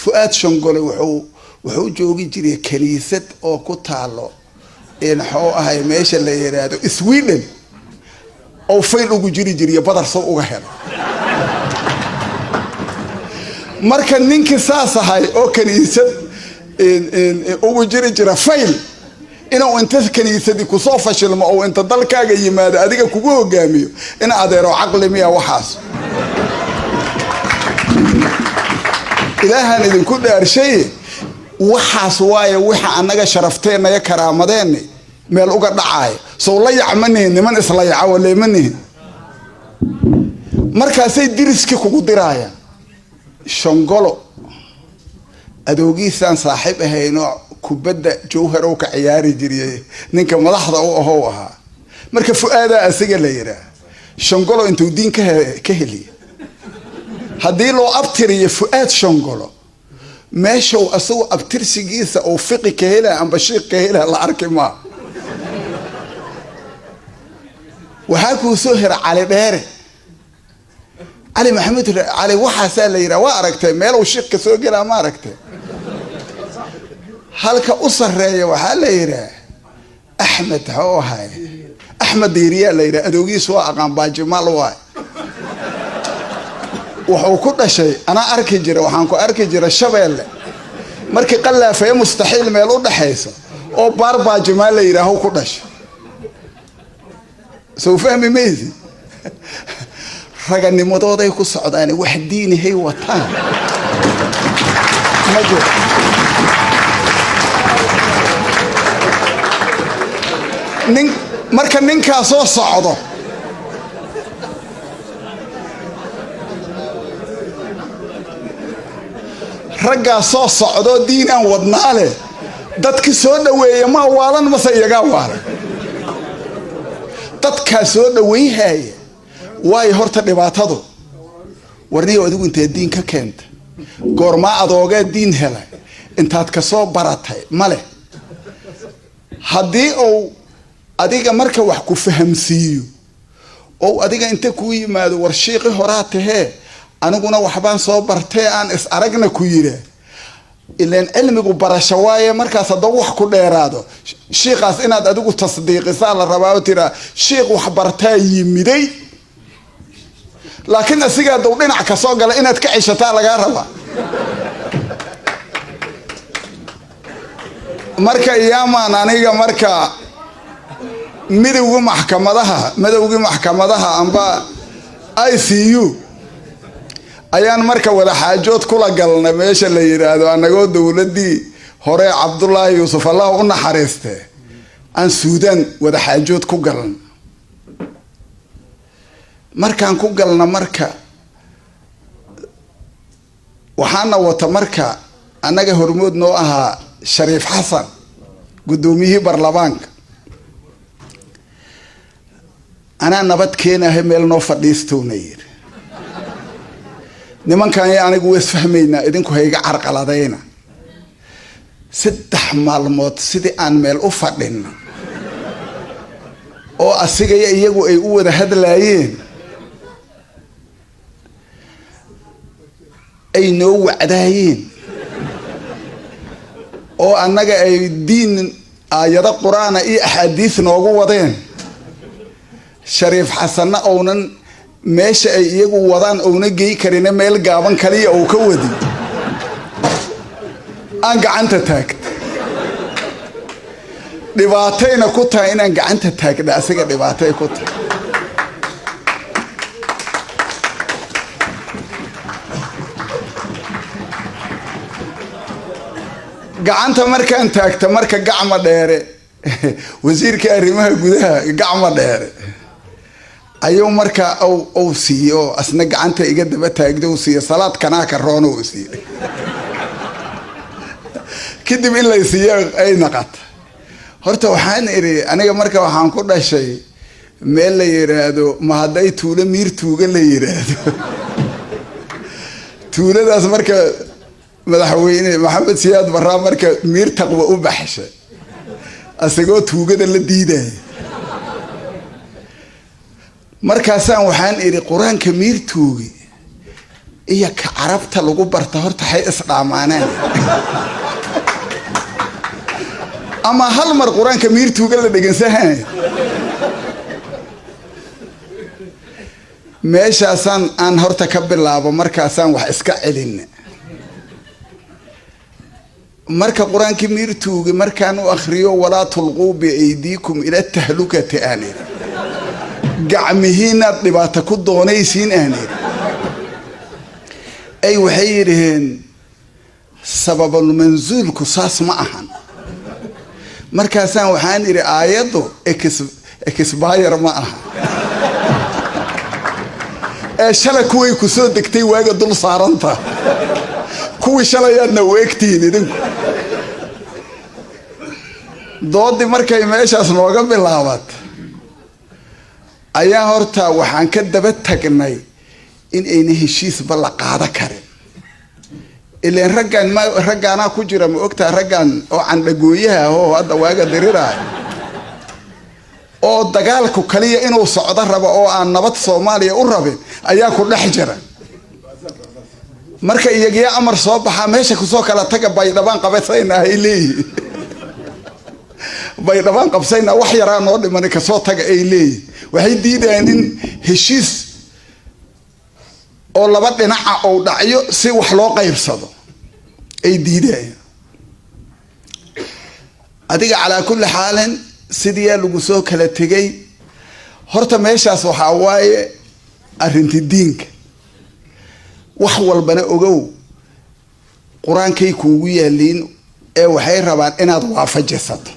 Fu-aad Shongole wuxuu joogi jiray kaniisad oo ku taalo xoo ahay meesha la yiraahdo Sweden, oo fayl ugu jiri jiriyo badar sow uga helo. Marka ninkii saas ahay oo kaniisad ugu jiri jira fayl, inuu inta kaniisadii kusoo fashilmo oo inta dalkaaga yimaado adiga kugu hogaamiyo, in adeero caqli miya waxaas? Ilaahaan idinku dhaarshaye, waxaas waaye waxa annaga sharafteenna iyo karaamadeenni meel uga dhacaaya. Sow la yacma nihin? Niman isla yaca waleema nihin. Markaasay diriskii kugu diraayaan. Shongolo adoogiisaan saaxiib ahaynoo kubadda Jawharow ka ciyaari jiriyay, ninka madaxda u ahow ahaa. Marka Fu-aadaa asiga la yihaah. Shongolo intuu diin ka heliya, haddii loo abtiriyo Fu-aad Shongolo, meeshau asagu abtirsigiisa uu fiqi ka hela amba shiiq ka hela la arki maa. Waxaa kuu soo hera Cali Dheere, Cali Maxamuud Cali, waxaasaa la yidhaha. Waa aragtay meeluu shiiq ka soo gelaa? Ma aragtay? Halka u sarreeya waxaa la yidhaah Axmed, waxuu ahay Axmed Diiriyaa la yidhaha. Adoogiisu waa aqaan, Baajimaal waay. Wuxuu ku dhashay, anaa arki jira, waxaan ku arki jira Shabeelle markii Qallaafaya Mustaxiil meel u dhaxaysa oo Baar Baajimaal la yidhaaho ku dhashay. Soo fahmi maysi? Raganimadooday ku socdaan, wax diinihay wataan ma jiro. Nin marka ninkaasoo socdo, raggaa soo socdoo diinaan wadnaa leh, dadki soo dhaweeya ma waalan mase iyagaa waalan? Dadkaa soo dhawayhaya waayo horta dhibaatadu. Warniyow, adigu intee diin ka keenta? Goormaa adoogee diin helay? Intaad kasoo baratay male. Haddii uu adiga marka wax ku fahamsiiyo ou adiga inta kuu yimaado, war shiiqi horaa tahee, aniguna waxbaan soo bartee, aan is aragna ku yira. Ilaan cilmigu barasho waaye. Markaas haddaba wax ku dheeraado shiikaas inaad adigu tasdiiqisaa la rabaa oo tiraa shiikh wax bartaa yimiday. Laakiin asiga hadduu dhinac kasoo gala, inaad ka ceshataa lagaa rabaa. Marka iyaamaan aniga marka midowgii maxkamadaha, midowgii maxkamadaha amba ICU ayaan marka wada xaajood kula galnay meesha la yidhaahdo, annagoo dowladdii hore Cabdullaahi Yuusuf, Allah u naxariiste, aan Suudaan wada xaajood ku galna. Markaan ku galna marka waxaana wata marka annaga hormood noo ahaa Shariif Xasan, guddoomiyihii baarlamaanka. Anaa nabad keenahay, meel noo fadhiistowna yiri. Nimankan iyo anigu way isfahmaynaa, idinku hayga carqaladayna. 3 maalmood sidii aan meel u fadhino oo asigaya iyagu ay u wada hadlaayeen, ay noo wacdaayeen oo annaga ay diin aayado qur-aana iyo axaadiis noogu wadeen, Shariif Xasanna ounan meesha ay iyagu wadaan ouna gey karina, meel gaaban kaliya uu ka wadi, aan gacanta taagta. Dhibaatayna ku tahay inaan gacanta taagna, asiga dhibaatay ku tahay. Gacanta markaan taagta marka Gacma Dheere, wasiirka arrimaha gudaha Gacma Dheere, ayuu markaa ou siiye oo asna gacanta iga daba taagda u siiye. Salaad kanaa ka roon u siiye. Kadib in lay siiye ay naqata. Horta waxaan idhi aniga marka waxaan ku dhashay meel la yiraahdo ma hadday tuulo Miir Tuuga la yiraahdo. Tuuladaas marka madaxweyne Maxamed Siyaad Barraa marka Miir Taqwa u baxshay, isagoo tuugada la diidaya. Markaasaan waxaan idhi qur-aanka Miir Tuugi Iyo ka Carabta lagu barta horta hay isdhaamaaneen. Ama hal mar Qur-aanka miirtuuga la dhegansahan. Meeshaasaan aan horta ka bilaabo, markaasaan wax iska celin. Marka Qur-aankii miirtuugi markaan u akriyo, "Walaa tulquu biaydiikum ila tahlukati," aan idhi, gacmihiinaad dhibaato ku doonaysiin, aan idhi, ay waxay yidhaheen sababulmansuulku saas ma ahan. Markaasaan waxaan idhi, aayaddu expire ma aha ee shalay kuway ku soo degtay waaga dul saaranta, kuwii shalayaadna weegtihiin idinku. Doodii markay meeshaas nooga bilaabat ayaa horta waxaan ka daba tagnay in ayna heshiisba la qaado karin. Ileen raggan ma raggaanaa ku jira, ma ogtaha, raggan oo candhagooyaha oo hadda waaga diriraayo oo dagaalku kaliya inuu socdo rabo oo aan nabad Soomaaliya u rabin ayaa ku dhex jira. Marka iyagiya amar soo baxaa, meesha kusoo kala taga, Baydhabaan qabsayna ay leeyihin, Baydhabaan qabsayna, wax yaraa noo dhimani, kasoo taga ay leeyihin. Waxay diidayaan in heshiis oo laba dhinaca ou dhacyo si wax loo qaybsado ay diidayaan. Adiga calaa kulli xaalin sidiyaa lagu soo kala tegay. Horta meeshaas waxaa waaye arrinti diinka. Wax walbana ogow, Qur-aankay kuugu yaaliin ee waxay rabaan inaad waafajisato.